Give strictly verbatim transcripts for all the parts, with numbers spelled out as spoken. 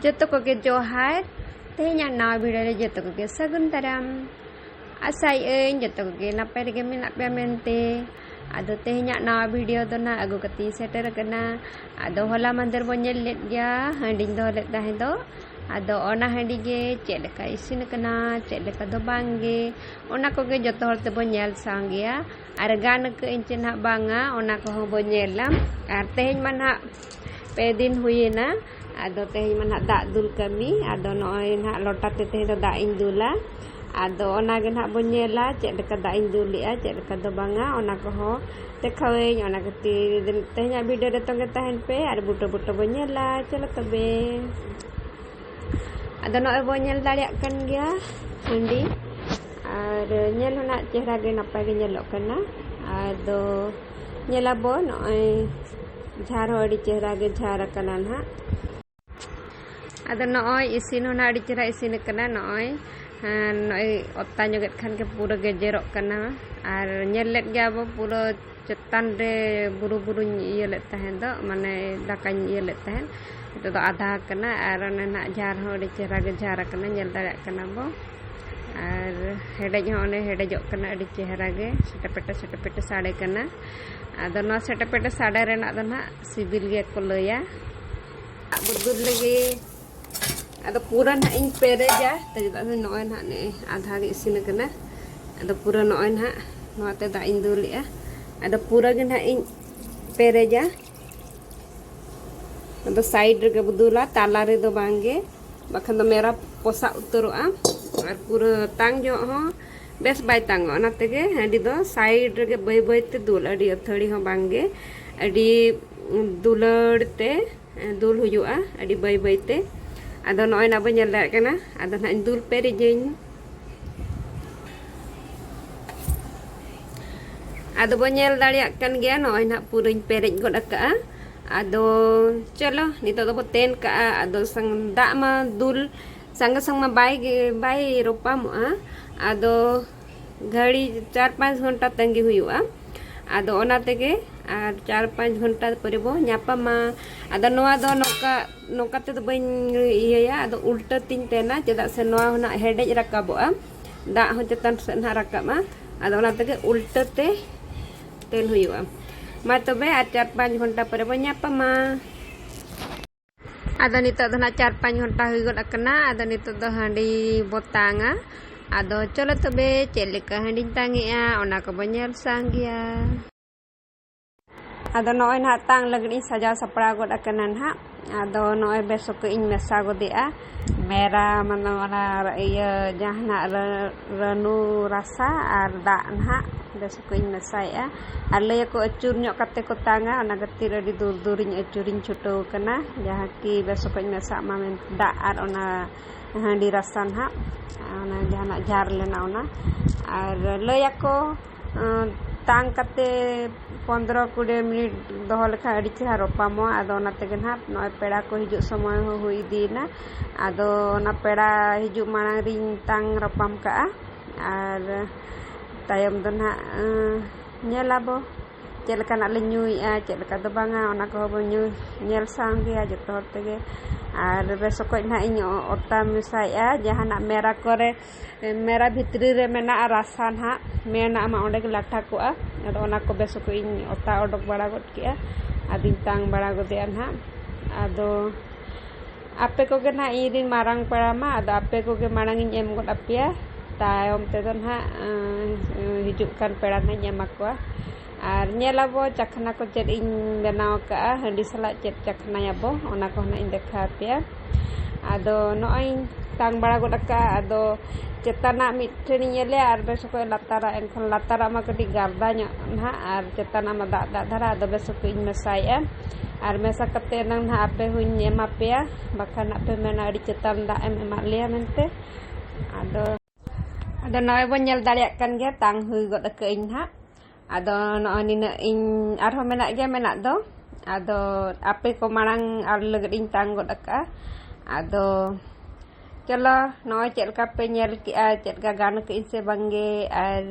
ᱡᱚᱛᱚ ᱠᱚᱜᱮ ᱡᱚᱦᱟᱨ᱾ ᱛᱮᱦᱮᱧᱟᱜ ᱱᱟᱣᱟ ᱵᱷᱤᱰᱤᱭᱳ ᱨᱮ ᱡᱚᱛᱚ ᱠᱚᱜᱮ ᱥᱟᱹᱜᱩᱱ ᱫᱟᱨᱟᱢ᱾ ᱟᱥᱟᱭᱮᱫ ᱟᱹᱧ ᱡᱚᱛᱚ ᱠᱚᱜᱮ ᱱᱟᱯᱟᱭ ᱨᱮᱜᱮ ᱢᱮᱱᱟᱜ ᱯᱮᱭᱟ ᱢᱮᱱᱛᱮ᱾ ᱟᱫᱚ ᱛᱮᱦᱮᱧᱟᱜ ᱱᱟᱣᱟ ᱵᱷᱤᱰᱤᱭᱳ ᱫᱚ ᱱᱟᱜ ᱟᱹᱜᱩ ᱠᱟᱛᱮᱧ ᱥᱮᱴᱮᱨ ᱟᱠᱟᱱᱟ᱾ ᱟᱫᱚ ᱦᱚᱞᱟ ᱢᱟᱫᱷᱮᱨ ᱵᱚᱱ ᱧᱮᱞ ᱞᱮᱫ ᱜᱮᱭᱟ, ᱦᱟᱺᱰᱤᱧ ᱫᱚᱦᱚ ᱞᱮᱫ ᱛᱟᱦᱮᱸ ᱫᱚ᱾ ᱟᱫᱚ ᱚᱱᱟ ᱦᱟᱺᱰᱤ ᱜᱮ ᱪᱮᱫ ᱞᱮᱠᱟ ᱤᱥᱤᱱ ᱟᱠᱟᱱᱟ, ᱪᱮᱫ ᱞᱮᱠᱟ ᱫᱚ ᱵᱟᱝ ᱜᱮ, ᱚᱱᱟ ᱠᱚᱜᱮ ᱡᱚᱛᱚ ᱦᱚᱲ ᱛᱮᱵᱚᱱ ᱧᱮᱞ ᱥᱟᱶ ᱜᱮᱭᱟ᱾ ᱟᱨ ᱜᱟᱱ ᱟᱠᱟᱫ ᱟᱹᱧ ᱪᱮ ᱱᱟᱦᱟᱜ ᱵᱟᱝᱟ, ᱚᱱᱟ ᱠᱚᱦᱚᱸ ᱵᱚᱱ ᱧᱮᱞᱟ᱾ ᱟᱨ ᱛᱮᱦᱮᱧ ᱢᱟ ᱱᱟᱦᱟᱜ ᱯᱮ ᱫᱤᱱ ᱦᱩᱭᱮᱱᱟ᱾ ᱟᱫᱚ ᱛᱮᱦᱮᱧ ᱢᱟ ᱱᱟᱦᱟᱜ ᱫᱟᱜ ᱫᱩᱞ ᱠᱟᱹᱢᱤ᱾ ᱟᱫᱚ ᱱᱚᱜᱼᱚᱭ ᱱᱟᱦᱟᱜ ᱞᱚᱴᱟ ᱛᱮ ᱛᱮᱦᱮᱧ ᱫᱚ ᱫᱟᱜ ᱤᱧ ᱫᱩᱞᱟ᱾ ᱟᱫᱚ ᱚᱱᱟ ᱜᱮ ᱱᱟᱦᱟᱜ ᱵᱚᱱ ᱧᱮᱞᱟ ᱪᱮᱫ ᱞᱮᱠᱟ ᱫᱟᱜ ᱤᱧ ᱫᱩᱞᱮᱜᱼᱟ, ᱪᱮᱫ ᱞᱮᱠᱟ ᱫᱚ ᱵᱟᱝᱟ, ᱚᱱᱟ ᱠᱚᱦᱚᱸ ᱫᱮᱠᱷᱟᱣᱟᱹᱧ᱾ ᱚᱱᱟ ᱠᱷᱟᱹᱛᱤᱨ ᱛᱮᱦᱮᱧᱟᱜ ᱵᱷᱤᱰᱤᱭᱳ ᱨᱮ ᱛᱚᱸᱜᱮ ᱛᱟᱦᱮᱱ ᱯᱮ ᱟᱨ ᱵᱩᱴᱟᱹ ᱵᱩᱴᱟᱹ ᱵᱚᱱ ᱧᱮᱞᱟ᱾ ᱪᱚᱞᱚ ᱛᱚᱵᱮ᱾ ᱟᱫᱚ ᱱᱚᱜᱼᱚᱭ ᱵᱚᱱ ᱧᱮᱞ ᱫᱟᱲᱮᱭᱟᱜ ᱠᱟᱱ ᱜᱮᱭᱟ ᱦᱟᱺᱰᱤ᱾ ᱟᱨ ᱧᱮᱞ ᱦᱚᱸ ᱱᱟᱜ ᱪᱮᱦᱨᱟ ᱜᱮ ᱱᱟᱯᱟᱭ ᱜᱮ ᱧᱮᱞᱚᱜ ᱠᱟᱱᱟ᱾ ᱟᱫᱚ ᱧᱮᱞᱟᱵᱚᱱ ᱱᱚᱜᱼᱚᱭ ᱡᱷᱟᱨ ᱦᱚᱸ ᱟᱹᱰᱤ ᱪᱮᱦᱨᱟ ᱜᱮ ᱡᱷᱟᱨ ᱟᱠᱟᱱᱟ ᱱᱟᱦᱟᱜ᱾ ᱟᱫᱚ ᱱᱚᱜᱼᱚᱭ ᱤᱥᱤᱱ ᱦᱚᱸ ᱱᱟᱜ ᱟᱹᱰᱤ ᱪᱮᱦᱨᱟ ᱤᱥᱤᱱ ᱟᱠᱟᱱᱟ᱾ ᱱᱚᱜᱼᱚᱭ, ᱦᱮᱸ, ᱱᱚᱜᱼᱚᱭ ᱚᱛᱟ ᱧᱚᱜᱮᱫ ᱠᱷᱟᱱ ᱜᱮ ᱯᱩᱨᱟᱹ ᱜᱮᱡᱮᱨᱚᱜ ᱠᱟᱱᱟ᱾ ᱟᱨ ᱧᱮᱞ ᱞᱮᱫ ᱜᱮᱭᱟ ᱵᱚ ᱯᱩᱨᱟᱹ ᱪᱮᱛᱟᱱ ᱨᱮ ᱵᱩᱨᱩ ᱵᱩᱨᱩᱧ ᱤᱭᱟᱹ ᱞᱮᱫ ᱛᱟᱦᱮᱸ ᱫᱚ, ᱢᱟᱱᱮ ᱫᱟᱠᱟᱧ ᱤᱭᱟᱹ ᱞᱮᱫ ᱛᱟᱦᱮᱸᱫ᱾ ᱱᱤᱛᱚᱜ ᱫᱚ ᱟᱫᱷᱟ ᱟᱠᱟᱱᱟ᱾ ᱟᱨ ᱚᱱᱮ ᱱᱟᱜ ᱡᱷᱟᱨ ᱦᱚᱸ ᱟᱹᱰᱤ ᱪᱮᱦᱨᱟ ᱜᱮ ᱡᱷᱟᱨ ᱟᱠᱟᱱᱟ, ᱧᱮᱞ ᱫᱟᱲᱮᱭᱟᱜ ᱠᱟᱱᱟ ᱵᱚ᱾ ᱟᱨ ᱦᱮᱰᱮᱡ ᱦᱚᱸ ᱚᱱᱮ ᱦᱮᱰᱮᱡᱚᱜ ᱠᱟᱱᱟ ᱟᱹᱰᱤ ᱪᱮᱦᱨᱟ ᱜᱮ, ᱥᱮᱴᱮ ᱯᱮᱴᱮ ᱥᱮᱴᱮ ᱯᱮᱴᱮ ᱥᱟᱰᱮ ᱠᱟᱱᱟ᱾ ᱟᱫᱚ ᱱᱚᱣᱟ ᱥᱮᱴᱮ ᱯᱮᱴᱮ ᱥᱟᱰᱮ ᱨᱮᱱᱟᱜ ᱫᱚ ᱱᱟᱜ ᱥᱤᱵᱤᱞ ᱜᱮ ᱠᱚ ᱞᱟᱹᱭᱟ᱾ ᱫᱟᱜ ᱵᱩᱫᱵᱩᱫ ᱞᱮᱜᱮ᱾ ᱟᱫᱚ ᱯᱩᱨᱟᱹ ᱱᱟᱦᱟᱜ ᱤᱧ ᱯᱮᱨᱮᱡᱟ, ᱛᱚ ᱪᱮᱫᱟᱜ ᱥᱮ ᱱᱚᱜᱼᱚᱭ ᱱᱟᱦᱟᱜ ᱱᱮ ᱟᱫᱷᱟ ᱜᱮ ᱤᱥᱤᱱ ᱟᱠᱟᱱᱟ᱾ ᱟᱫᱚ ᱯᱩᱨᱟᱹ ᱱᱚᱜᱼᱚᱭ ᱱᱟᱦᱟᱜ ᱱᱚᱣᱟᱛᱮ ᱫᱟᱜ ᱤᱧ ᱫᱩᱞᱮᱜᱼᱟ᱾ ᱟᱫᱚ ᱯᱩᱨᱟᱹ ᱜᱮ ᱱᱟᱦᱟᱜ ᱤᱧ ᱯᱮᱨᱮᱡᱟ᱾ ᱟᱫᱚ ᱥᱟᱭᱤᱰ ᱨᱮᱜᱮ ᱵᱚ ᱫᱩᱞᱟ, ᱛᱟᱞᱟ ᱨᱮᱫᱚ ᱵᱟᱝ ᱜᱮ, ᱵᱟᱠᱷᱟᱱ ᱫᱚ ᱢᱮᱨᱟ ᱯᱚᱥᱟᱜ ᱩᱛᱟᱹᱨᱚᱜᱼᱟ᱾ ᱟᱨ ᱯᱩᱨᱟᱹ ᱛᱟᱝ ᱡᱚᱦᱚᱜ ᱦᱚᱸ ᱵᱮᱥ ᱵᱟᱭ ᱛᱟᱝᱚᱜᱼᱟ᱾ ᱚᱱᱟ ᱛᱮᱜᱮ ᱦᱟᱺᱰᱤ ᱫᱚ ᱥᱟᱭᱤᱰ ᱨᱮᱜᱮ ᱵᱟᱹᱭ ᱵᱟᱹᱭ ᱛᱮ ᱫᱩᱞ, ᱟᱹᱰᱤ ᱟᱹᱛᱷᱟᱹᱲᱤ ᱦᱚᱸ ᱵᱟᱝ ᱜᱮ, ᱟᱹᱰᱤ ᱫᱩᱞᱟᱹᱲ ᱛᱮ ᱫᱩᱞ ᱦᱩᱭᱩᱜᱼᱟ, ᱟᱹᱰᱤ ᱵᱟᱹᱭ ᱵᱟᱹᱭ ᱛᱮ᱾ ᱟᱫᱚ ᱱᱚᱜᱼᱚᱭ ᱱᱟᱜ ᱵᱚ ᱧᱮᱞ ᱫᱟᱲᱮᱭᱟᱜ ᱠᱟᱱᱟ᱾ ᱟᱫᱚ ᱱᱟᱦᱟᱜ ᱤᱧ ᱫᱩᱞ ᱯᱮᱨᱮᱡᱟᱹᱧ᱾ ᱟᱫᱚ ᱵᱚ ᱧᱮᱞ ᱫᱟᱲᱮᱭᱟᱜ ᱠᱟᱱ ᱜᱮᱭᱟ, ᱱᱚᱜᱼᱚᱭ ᱱᱟᱦᱟᱜ ᱯᱩᱨᱟᱹᱧ ᱯᱮᱨᱮᱡ ᱜᱚᱫ ᱟᱠᱟᱜᱼᱟ᱾ ᱟᱫᱚ ᱪᱚᱞᱚ, ᱱᱤᱛᱚᱜ ᱫᱚᱵᱚ ᱛᱮᱱ ᱠᱟᱜᱼᱟ᱾ ᱟᱫᱚ ᱥᱟᱝ-, ᱫᱟᱜ ᱢᱟ ᱫᱩᱞ ᱥᱟᱸᱜᱮ ᱥᱟᱝ ᱢᱟ ᱵᱟᱭ ᱜᱮ-, ᱵᱟᱭ ᱨᱚᱯᱟᱢᱚᱜᱼᱟ᱾ ᱟᱫᱚ ᱜᱷᱟᱹᱲᱤ ᱪᱟᱨ ᱯᱟᱸᱪ ᱜᱷᱚᱱᱴᱟ ᱛᱟᱺᱜᱤ ᱦᱩᱭᱩᱜᱼᱟ᱾ ᱟᱫᱚ ᱚᱱᱟ ᱛᱮᱜᱮ ᱟᱨ ᱪᱟᱨ ᱯᱟᱸᱪ ᱜᱷᱚᱱᱴᱟ ᱯᱚᱨᱮ ᱵᱚ ᱧᱟᱯᱟᱢᱟ᱾ ᱟᱫᱚ ᱱᱚᱣᱟ ᱫᱚ ᱱᱚᱝᱠᱟ, ᱱᱚᱝᱠᱟ ᱛᱮᱫᱚ ᱵᱟᱹᱧ ᱤᱭᱟᱹᱭᱟ, ᱟᱫᱚ ᱩᱞᱴᱟᱹ ᱛᱤᱧ ᱛᱮᱱᱟ, ᱪᱮᱫᱟᱜ ᱥᱮ ᱱᱚᱣᱟ ᱦᱚᱸ ᱱᱟᱜ ᱦᱮᱰᱮᱡ ᱨᱟᱠᱟᱵᱚᱜᱼᱟ, ᱫᱟᱜ ᱦᱚᱸ ᱪᱮᱛᱟᱱ ᱥᱮᱫ ᱱᱟᱜ ᱨᱟᱠᱟᱵᱼᱟ᱾ ᱟᱫᱚ ᱚᱱᱟ ᱛᱮᱜᱮ ᱩᱞᱴᱟᱹ ᱛᱮ ᱛᱮᱱ ᱦᱩᱭᱩᱜᱼᱟ᱾ ᱢᱟ ᱛᱚᱵᱮ ᱟᱨ ᱪᱟᱨ ᱯᱟᱸᱪ ᱜᱷᱚᱱᱴᱟ ᱯᱚᱨᱮ ᱵᱚ ᱧᱟᱯᱟᱢᱟ᱾ ᱟᱫᱚ ᱱᱤᱛᱚᱜ ᱫᱚ ᱱᱟᱜ ᱪᱟᱨ ᱯᱟᱸᱪ ᱜᱷᱚᱱᱴᱟ ᱦᱩᱭ ᱜᱚᱫ ᱟᱠᱟᱱᱟ᱾ ᱟᱫᱚ ᱱᱤᱛᱚᱜ ᱫᱚ ᱦᱟᱺᱰᱤ ᱵᱚ ᱛᱟᱝᱟ᱾ ᱟᱫᱚ ᱪᱚᱞᱚ ᱛᱚᱵᱮ ᱪᱮᱫ ᱞᱮᱠᱟ ᱦᱟᱺᱰᱤᱧ ᱛᱟᱝᱮᱜᱼᱟ, ᱚᱱᱟ ᱠᱚᱵᱚ ᱧᱮᱞ ᱥᱟᱝ ᱜᱮᱭᱟ᱾ ᱟᱫᱚ ᱱᱚᱜᱼᱚᱭ ᱱᱟᱦᱟᱜ ᱛᱟᱝ ᱞᱟᱹᱜᱤᱫ ᱤᱧ ᱥᱟᱡᱟᱣ ᱥᱟᱯᱲᱟᱣ ᱜᱚᱫ ᱟᱠᱟᱱᱟ ᱱᱟᱦᱟᱜ᱾ ᱟᱫᱚ ᱱᱚᱜᱼᱚᱭ ᱵᱮᱥ ᱚᱠᱚᱡ ᱤᱧ ᱢᱮᱥᱟ ᱜᱚᱫᱮᱜᱼᱟ᱾ ᱢᱮᱨᱟ ᱢᱟᱱᱮ ᱚᱱᱟ ᱤᱭᱟᱹ ᱡᱟᱦᱟᱱᱟᱜ ᱨᱟᱹ-, ᱨᱟᱹᱱᱩ ᱨᱟᱥᱟ ᱟᱨ ᱫᱟᱜ ᱱᱟᱦᱟᱜ ᱵᱮᱥ ᱚᱠᱚᱡ ᱤᱧ ᱢᱮᱥᱟᱭᱮᱜᱼᱟ᱾ ᱟᱨ ᱞᱟᱹᱭᱟᱠᱚ ᱟᱹᱪᱩᱨ ᱧᱚᱜ ᱠᱟᱛᱮ ᱠᱚ ᱛᱟᱝᱟ, ᱚᱱᱟ ᱠᱷᱟᱹᱛᱤᱨ ᱟᱹᱰᱤ ᱫᱩᱨ ᱫᱩᱨᱤᱧ ᱟᱹᱪᱩᱨᱤᱧ ᱪᱷᱩᱴᱟᱹᱣ ᱟᱠᱟᱱᱟ᱾ ᱡᱟᱦᱟᱸ ᱠᱤ ᱵᱮᱥ ᱚᱠᱚᱡ ᱢᱮᱥᱟᱜ ᱢᱟ ᱢᱮᱱᱛᱮ ᱫᱟᱜ ᱟᱨ ᱚᱱᱟ ᱦᱟᱺᱰᱤ ᱨᱟᱥᱟ ᱱᱟᱦᱟᱜ, ᱚᱱᱟ ᱡᱟᱦᱟᱱᱟᱜ ᱡᱷᱟᱨ ᱞᱮᱱᱟ ᱚᱱᱟ᱾ ᱟᱨ ᱞᱟᱹᱭᱟᱠᱚ ᱟᱸ, ᱛᱟᱝ ᱠᱟᱛᱮ ᱯᱚᱱᱫᱽᱨᱚ ᱠᱩᱲᱤ ᱢᱤᱱᱤᱴ ᱫᱚᱦᱚ ᱞᱮᱠᱷᱟᱱ ᱟᱹᱰᱤ ᱪᱮᱦᱨᱟ ᱨᱚᱯᱟᱢᱚᱜᱼᱟ᱾ ᱟᱫᱚ ᱚᱱᱟ ᱛᱮᱜᱮ ᱱᱟᱦᱟᱜ ᱱᱚᱜᱼᱚᱭ ᱯᱮᱲᱟ ᱠᱚ ᱦᱤᱡᱩᱜ ᱥᱚᱢᱚᱭ ᱦᱚᱸ ᱦᱩᱭ ᱤᱫᱤᱭᱮᱱᱟ᱾ ᱟᱫᱚ ᱚᱱᱟ ᱯᱮᱲᱟ ᱦᱤᱡᱩᱜ ᱢᱟᱲᱟᱝ ᱨᱤᱧ ᱛᱟᱝ ᱨᱟᱯᱟᱢ ᱠᱟᱜᱼᱟ᱾ ᱟᱨ ᱛᱟᱭᱚᱢ ᱫᱚ ᱱᱟᱦᱟᱜ, ᱟᱸ, ᱧᱮᱞᱟᱵᱚ ᱪᱮᱫ ᱞᱮᱠᱟᱱᱟᱜ ᱞᱮ ᱧᱩᱭᱮᱜᱼᱟ, ᱪᱮᱫ ᱞᱮᱠᱟ ᱫᱚ ᱵᱟᱝᱟ, ᱚᱱᱟ ᱠᱚᱦᱚᱸ ᱵᱚᱱ ᱧᱩ ᱧᱮᱞ ᱥᱟᱝ ᱜᱮᱭᱟ ᱡᱚᱛᱚ ᱦᱚᱲ ᱛᱮᱜᱮ᱾ ᱟᱨ ᱵᱮᱥ ᱚᱠᱚᱡ ᱱᱟᱦᱟᱜ ᱤᱧ ᱚ-, ᱚᱛᱟ ᱢᱮᱥᱟᱭᱮᱜᱼᱟ᱾ ᱡᱟᱦᱟᱱᱟᱜ ᱢᱮᱨᱟ ᱠᱚᱨᱮ ᱢᱮᱨᱟ ᱵᱷᱤᱛᱨᱤ ᱨᱮ ᱢᱮᱱᱟᱜᱼᱟ ᱨᱟᱥᱟ ᱱᱟᱦᱟᱜ, ᱢᱮᱱᱟᱜ ᱢᱟ ᱚᱸᱰᱮ ᱜᱮ ᱞᱟᱴᱷᱟ ᱠᱚᱜᱼᱟ᱾ ᱟᱫᱚ ᱚᱱᱟ ᱠᱚ ᱵᱮᱥ ᱚᱠᱚᱡ ᱤᱧ ᱚᱛᱟ ᱚᱰᱚᱠ ᱵᱟᱲᱟ ᱜᱚᱫ ᱠᱮᱜᱼᱟ, ᱟᱫᱚᱧ ᱛᱟᱝ ᱵᱟᱲᱟ ᱜᱚᱫᱮᱜᱼᱟ ᱱᱟᱦᱟᱜ᱾ ᱟᱫᱚ ᱟᱯᱮ ᱠᱚᱜᱮ ᱱᱟᱦᱟᱜ ᱤᱧ ᱨᱤᱱ ᱢᱟᱨᱟᱝ ᱯᱮᱲᱟ ᱢᱟ, ᱟᱫᱚ ᱟᱯᱮ ᱠᱚᱜᱮ ᱢᱟᱲᱟᱝ ᱤᱧ ᱮᱢ ᱜᱚᱫ ᱟᱯᱮᱭᱟ, ᱛᱟᱭᱚᱢ ᱛᱮᱫᱚ ᱱᱟᱦᱟᱜ, ᱟᱸ, ᱦᱤᱡᱩᱜ ᱠᱟᱱ ᱯᱮᱲᱟ ᱱᱟᱦᱟᱜ ᱤᱧ ᱮᱢᱟ ᱠᱚᱣᱟ᱾ ᱟᱨ ᱧᱮᱞ ᱟᱵᱚ ᱪᱟᱠᱷᱱᱟ ᱠᱚ ᱪᱮᱫ ᱤᱧ ᱵᱮᱱᱟᱣ ᱠᱟᱜᱼᱟ, ᱦᱟᱺᱰᱤ ᱥᱟᱞᱟᱜ ᱪᱮᱫ ᱪᱟᱠᱷᱱᱟᱭᱟᱵᱚ, ᱚᱱᱟ ᱠᱚ ᱱᱟᱦᱟᱜ ᱤᱧ ᱫᱮᱠᱷᱟᱣ ᱟᱯᱮᱭᱟ᱾ ᱟᱫᱚ ᱱᱚᱜᱼᱚᱭ ᱤᱧ ᱛᱟᱝ ᱵᱟᱲᱟ ᱜᱚᱫ ᱟᱠᱟᱫᱼᱟ᱾ ᱟᱫᱚ ᱪᱮᱛᱟᱱᱟᱜ ᱢᱤᱫ ᱴᱷᱮᱱ ᱤᱧ ᱧᱮᱞᱮᱜᱼᱟ ᱟᱨ ᱵᱮᱥ ᱚᱠᱚᱡ ᱞᱟᱛᱟᱨᱟᱜ, ᱮᱱᱠᱷᱟᱱ ᱞᱟᱛᱟᱨᱟᱜ ᱢᱟ ᱠᱟᱹᱴᱤᱡ ᱜᱟᱨᱫᱟ ᱧᱚᱜ ᱱᱟᱦᱟᱜ ᱟᱨ ᱪᱮᱛᱟᱱᱟᱜ ᱢᱟ ᱫᱟᱜ ᱫᱟᱜ ᱫᱷᱟᱨᱟ᱾ ᱟᱫᱚ ᱵᱮᱥ ᱚᱠᱚᱡ ᱤᱧ ᱢᱮᱥᱟᱭᱮᱜᱼᱟ ᱟᱨ ᱢᱮᱥᱟ ᱠᱟᱛᱮ ᱮᱱᱟᱝ ᱱᱟᱦᱟᱜ ᱟᱯᱮ ᱦᱚᱸᱧ ᱮᱢᱟ ᱯᱮᱭᱟ, ᱵᱟᱠᱷᱟᱱ ᱱᱟᱜ ᱯᱮ ᱢᱮᱱᱟ ᱟᱹᱰᱤ ᱪᱮᱛᱟᱱ ᱫᱟᱜ ᱮᱢ ᱮᱢᱟᱫ ᱞᱮᱭᱟ ᱢᱮᱱᱛᱮ᱾ ᱟᱫᱚ, ᱟᱫᱚ ᱱᱚᱜᱼᱚᱭ ᱵᱚᱱ ᱧᱮᱞ ᱫᱟᱲᱮᱭᱟᱜ ᱠᱟᱱ ᱜᱮᱭᱟ, ᱛᱟᱝ ᱦᱩᱭ ᱜᱚᱫ ᱟᱠᱟᱫ ᱟᱹᱧ ᱱᱟᱦᱟᱜ᱾ ᱟᱫᱚ ᱱᱚᱜᱼᱚᱭ ᱱᱤᱱᱟᱹᱜ ᱤᱧ, ᱟᱨᱦᱚᱸ ᱢᱮᱱᱟᱜ ᱜᱮᱭᱟ ᱢᱮᱱᱟᱜ ᱫᱚ᱾ ᱟᱫᱚ ᱟᱯᱮ ᱠᱚ ᱢᱟᱲᱟᱝ ᱟᱨ ᱞᱟᱹᱜᱤᱫ ᱤᱧ ᱛᱟᱝ ᱜᱚᱫ ᱟᱠᱟᱫᱼᱟ᱾ ᱟᱫᱚ ᱪᱚᱞᱚ, ᱱᱚᱜᱼᱚᱭ ᱪᱮᱫ ᱞᱮᱠᱟ ᱯᱮ ᱧᱮᱞ ᱠᱮᱜᱼᱟ, ᱪᱮᱫ ᱞᱮᱠᱟ ᱜᱟᱱ ᱠᱟᱹᱜ ᱟᱹᱧ ᱥᱮ ᱵᱟᱝᱜᱮ, ᱟᱨ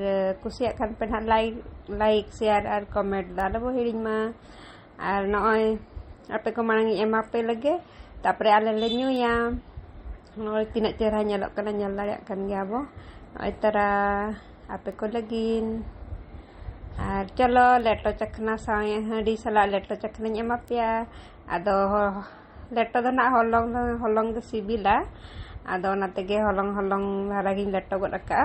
ᱠᱩᱥᱤᱭᱟᱜ ᱠᱷᱟᱱ ᱯᱮ ᱱᱟᱦᱟᱜ like, like, share ᱟᱨ comment ᱫᱚ ᱟᱞᱚ ᱵᱚ ᱦᱤᱲᱤᱧ ᱢᱟ᱾ ᱟᱨ ᱱᱚᱜᱼᱚᱭ ᱟᱯᱮ ᱠᱚ ᱢᱟᱲᱟᱝ ᱤᱧ ᱮᱢᱟ ᱯᱮ ᱞᱮᱜᱮ, ᱛᱟᱯᱚᱨᱮ ᱟᱞᱮ ᱞᱮ ᱧᱩᱭᱟ᱾ ᱱᱚᱜᱼᱚᱭ ᱛᱤᱱᱟᱹᱜ ᱪᱮᱦᱨᱟ ᱧᱮᱞᱚᱜ ᱠᱟᱱᱟ, ᱧᱮᱞ ᱫᱟᱲᱮᱭᱟᱜ ᱠᱟᱱ ᱜᱮᱭᱟ ᱵᱚ᱾ ᱱᱚᱜᱼᱚᱭ ᱛᱟᱨᱟ ᱟᱯᱮ ᱠᱚ ᱞᱟᱹᱜᱤᱫ᱾ ᱟᱨ ᱪᱚᱞᱚ, ᱞᱮᱴᱚ ᱪᱟᱠᱷᱱᱟ ᱥᱟᱶ ᱦᱟᱺᱰᱤ ᱥᱟᱞᱟᱜ ᱞᱮᱴᱚ ᱪᱟᱠᱷᱱᱟᱧ ᱮᱢᱟ ᱯᱮᱭᱟ᱾ ᱟᱫᱚ ᱞᱮᱴᱚ ᱫᱚ ᱱᱟᱜ ᱦᱚᱞᱚᱝ, ᱦᱚᱞᱚᱝ ᱫᱚ ᱥᱤᱵᱤᱞᱟ᱾ ᱟᱫᱚ ᱚᱱᱟ ᱛᱮᱜᱮ ᱦᱚᱞᱚᱝ, ᱦᱚᱞᱚᱝ ᱫᱷᱟᱨᱟ ᱜᱤᱧ ᱞᱮᱴᱚ ᱜᱚᱫ ᱟᱠᱟᱜᱼᱟ᱾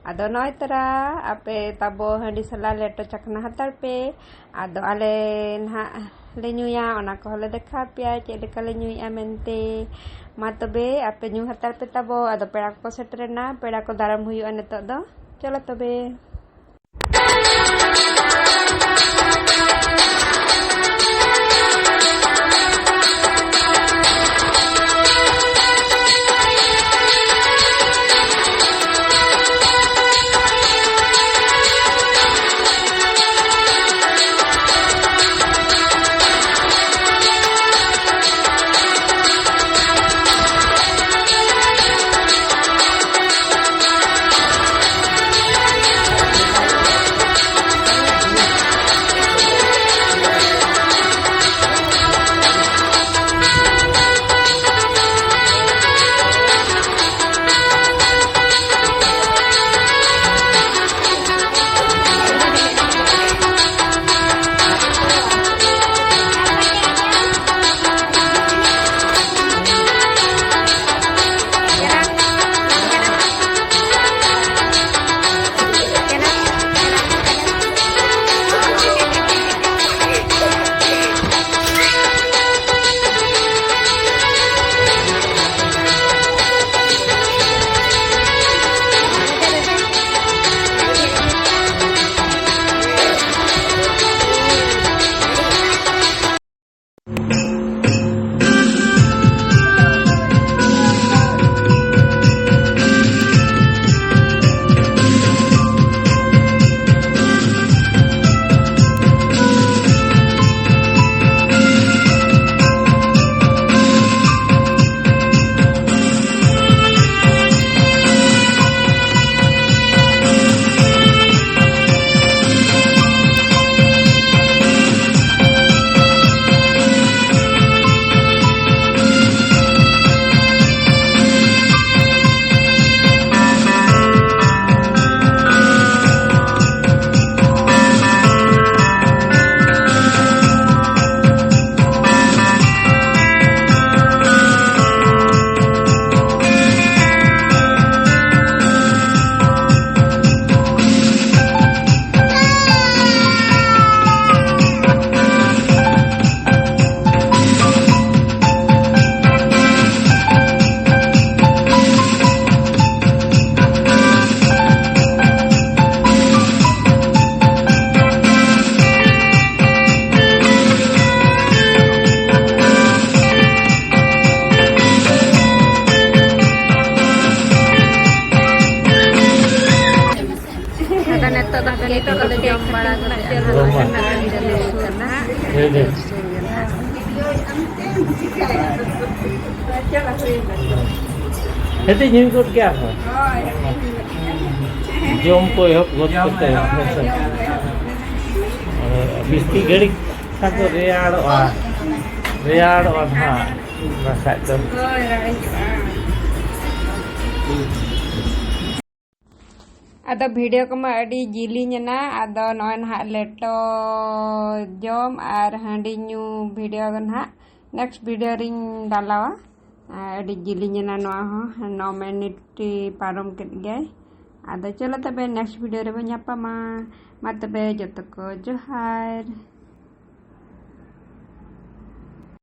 ᱟᱫᱚ ᱱᱚᱜᱼᱚᱭ ᱛᱟᱨᱟ ᱟᱯᱮ ᱛᱟᱵᱚ ᱦᱟᱺᱰᱤ ᱥᱟᱞᱟᱜ ᱞᱮᱴᱚ ᱪᱟᱠᱷᱱᱟ ᱦᱟᱛᱟᱲ ᱯᱮ᱾ ᱟᱫᱚ ᱟᱞᱮ ᱱᱟᱦᱟᱜ ᱞᱮ ᱧᱩᱭᱟ, ᱚᱱᱟ ᱠᱚᱦᱚᱸ ᱞᱮ ᱫᱮᱠᱷᱟᱣ ᱯᱮᱭᱟ ᱪᱮᱫ ᱞᱮᱠᱟ ᱞᱮ ᱧᱩᱭᱮᱫᱼᱟ ᱢᱮᱱᱛᱮ᱾ ᱢᱟ ᱛᱚᱵᱮ ᱟᱯᱮ ᱧᱩ ᱦᱟᱛᱟᱲ ᱯᱮ ᱛᱟᱵᱚ᱾ ᱟᱫᱚ ᱯᱮᱲᱟ ᱠᱚᱠᱚ ᱥᱮᱴᱮᱨᱮᱱᱟ, ᱯᱮᱲᱟ ᱠᱚ ᱫᱟᱨᱟᱢ ᱦᱩᱭᱩᱜᱼᱟ ᱱᱤᱛᱚᱜ ᱫᱚ᱾ ᱪᱚᱞᱚ ᱛᱚᱵᱮ᱾ ᱪᱟᱞᱟᱜ ᱦᱩᱭᱩᱜᱼᱟ᱾ ᱦᱮᱸ, ᱧᱩ ᱜᱚᱫ ᱜᱮᱭᱟ ᱠᱚ᱾ ᱦᱳᱭ, ᱦᱮᱸ, ᱧᱩ ᱜᱚᱫ ᱜᱮᱭᱟ᱾ ᱡᱚᱢ ᱠᱚ ᱮᱦᱚᱵ ᱜᱚᱫ ᱡᱚᱢ ᱠᱟᱛᱮ᱾ ᱮᱦᱚᱵ᱾ ᱦᱳᱭ, ᱡᱚᱢ ᱮᱦᱚᱵ᱾ ᱵᱤᱥᱛᱤ ᱜᱷᱟᱹᱲᱤᱡ ᱠᱷᱟᱱ ᱫᱚ ᱨᱮᱭᱟᱲᱚᱜᱼᱟ᱾ ᱨᱮᱭᱟᱲᱚᱜᱼᱟ ᱱᱟᱦᱟᱜ᱾ ᱵᱟᱠᱷᱟᱡ ᱫᱚ᱾ ᱦᱳᱭ, ᱨᱟᱲᱮᱡᱚᱜᱼᱟ᱾ ᱟᱫᱚ ᱵᱷᱤᱰᱤᱭᱳ ᱠᱚᱢᱟ ᱟᱹᱰᱤ ᱡᱤᱞᱤᱧ ᱮᱱᱟ᱾ ᱟᱫᱚ ᱱᱚᱜᱼᱚᱭ ᱱᱟᱦᱟᱜ ᱞᱮᱴᱚ ᱡᱚᱢ ᱟᱨ ᱦᱟᱺᱰᱤ ᱧᱩ ᱵᱷᱤᱰᱤᱭᱳ ᱜᱮ ᱱᱟᱦᱟᱜ ᱱᱮᱠᱥᱴ ᱵᱷᱤᱰᱤᱭᱳ ᱨᱤᱧ ᱰᱟᱞᱟᱣᱟ᱾ ᱟᱹᱰᱤ ᱡᱤᱞᱤᱧ ᱮᱱᱟ ᱱᱚᱣᱟ ᱦᱚᱸ, ᱱᱚ ᱢᱤᱱᱤᱴ ᱯᱟᱨᱚᱢ ᱠᱮᱫ ᱜᱮᱭᱟᱭ᱾ ᱟᱫᱚ ᱪᱚᱞᱚ ᱛᱚᱵᱮ ᱱᱮᱠᱥᱴ ᱵᱷᱤᱰᱤᱭᱳ ᱨᱮᱵᱚᱱ ᱧᱟᱯᱟᱢᱟ᱾ ᱢᱟ ᱛᱚᱵᱮ ᱡᱚᱛᱚ ᱠᱚ ᱡᱚᱦᱟᱨ᱾